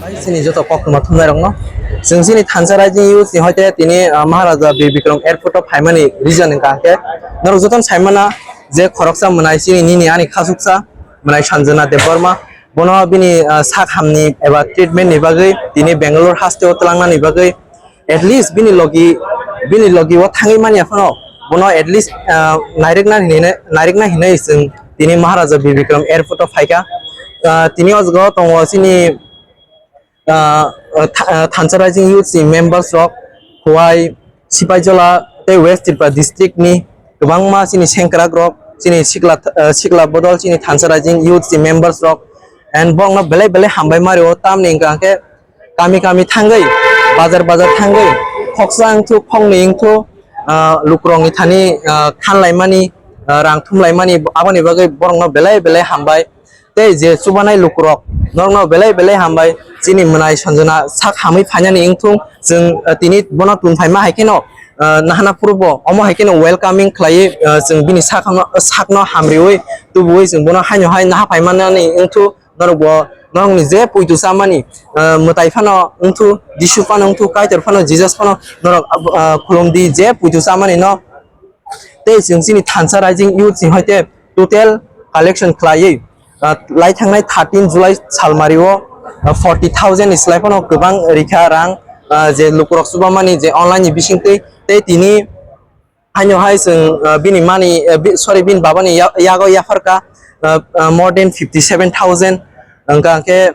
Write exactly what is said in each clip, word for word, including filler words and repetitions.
Chini joto koktwma thumnairokno, chwng chini Thansa Rising Youth ni hoite tini, ah, Maharaja Bir Bikram Airport o phaimani reason wngkha hwnkhe, norok jotono saimana je khoroksa mwnai chini nini ani khasuksa mwnai Sanjana Debbarma, bono bini, ah, sak hamni eba treatment ni bagwi tini Bangalore haste o twlangnani bagwi at least bini logi, bini logi o thangwi manya phano bono at least, ah, nairikna hinwi, nairikna hinwi chwng tini Maharaja Bir Bikram Airport o phaikha. Ah, tini o jaga o tongo chini, ah, ah, Tha-, ah, Thansa Rising Youth ni members rok, Khowai, Sipaijola tei West Tripura district ni kwbangma chini sengkrak rok, chini sikla, ah, sikla bodol chini Thansa Rising Youth ni members rok, and borokno belai belai hambai mario, tamni hwnkha khe kami kami thangwi, bazar bazar thangwi, khoksa wngthu, khoknwi wngthu, ah, lukurokni thani, ah, khanlaimani, ah, rang thumlaimani, aboni bagwi borokno belai belai hambai. Tei je chubanai lukurok, norokno belai belai hambai, chini mwnai Sanjana sak hamwi phainani wngthung, chwng, ah, tini bono tun phaima hai kheno, ah, nahana phurubo omo hai kheno welcoming khlaiwi, ah, chwng bini sakno, sakno hamriwi tubuwi chwng bono haino hai naha phaimanani wngthu. Norok bo norokni je puitu chamani, ah, mwtai phano wngthu, Jisu phano wngthu, Kaitor phano, Jesus phano norok, ah, khulumdi je puitu chamani no. Tei chwng chini Thansa Rising Youth ni hoite total collection khlaiwi, ah, lai thangnai thirteen July salmari o, ah, forty thousand ni slai phano kwbang rikha rang, ah, je lukurok chubamani je online ni bisingtwi tei tini Haino hai chwng, ah, bini mani, ah, bi-, sorry, bini babani ya-, yago yapharkha, ah, ah, more than fifty seven thousand. Hwnkha hwnkhe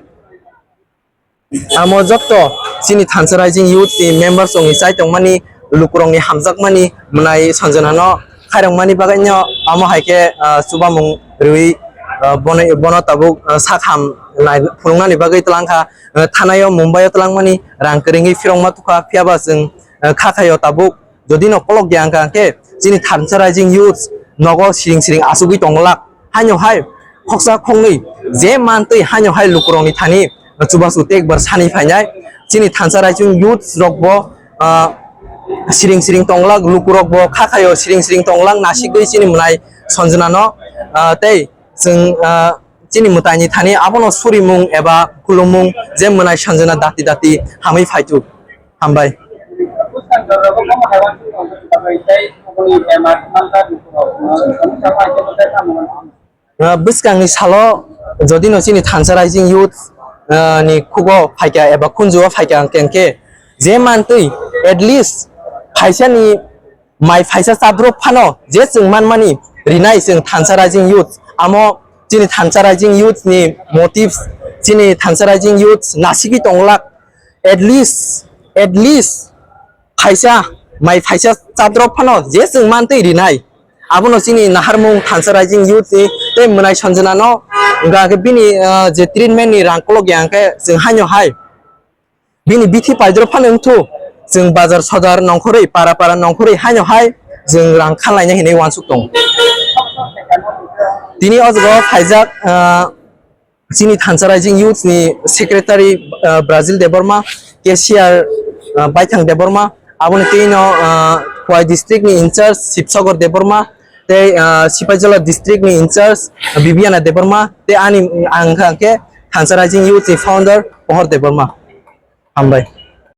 amo jotto chini Thansa Rising Youth ni members rokni chai tongmani, lukurokni hamjakmani mwnai Sanjanano khairokmani bagwino amo hai khe, ah, chubamung rwi, ah, bono, bono tabuk, ah, sakham nai phunuknani bagwi twlangkha. Ah, thanao Mumbai o twlangmani rang kwrwngwi phirokma tukha, phiyaba chwng, ah, kha khaio tabuk. Jodi no kolok ya wngkha khe chini Thansa Rising Youth nogo siring siring achugwi tonglak. Haino hai khoksa khoknwi je mantwi haino hai lukurokni thani chubachu tekbar sani phainai. Chini Thansa Rising Youth rokbo, ah, siring siring tonglak, lukurokbo kha khaio siring siring tonglak nasigwi chini mwnai Sanjanano, ah, tei chwng, ah, chini mwtaini thani abono surimung eba khulumung je mwnai Sanjana dati dati hamwi phaitu. Hambai. Ah, bwskangni salo jodi no chini Thansa Rising Youth, ah, ni khugo phaikha eba khunjuo phaikha hwnkhe je mantwi at least phaisani mai phaisa chabrok phano je chwng manmani rinai chwng Thansa Rising Youth. Amo chini Thansa Rising Youth ni motives, chini Thansa Rising Youth nasigwi tonglak, at least, at least phaisa, mai phaisa chabrok phano je chwng mantwi rinai. Abono chini naharmung Thansa Rising Youth ni tei mwnai Sanjanano hwnkha khe bini, ah, je treatment ni rang kolok ya hwnkhe chwng haino hai bini bithi paidrop phano wngthu, chwng bazar sodar nongkhorwi, para para nongkhorwi haino hai chwng rang khanlaina hinwi uansuk tongo. Tini o jaga o phaijak, ah, chini Thansa Rising Youth ni secretary, ah, Brazil Debbarma, cashier, ah, Baithang Debbarma, aboni twi no, ah, Khowai district ni in charge Sibsagor Debbarma, tei, ah, Sipaijala district ni in charge Bibiana Debbarma, tei ani ang kha khe Thansa Rising Youth ni founder Pohor Debbarma. Hambai.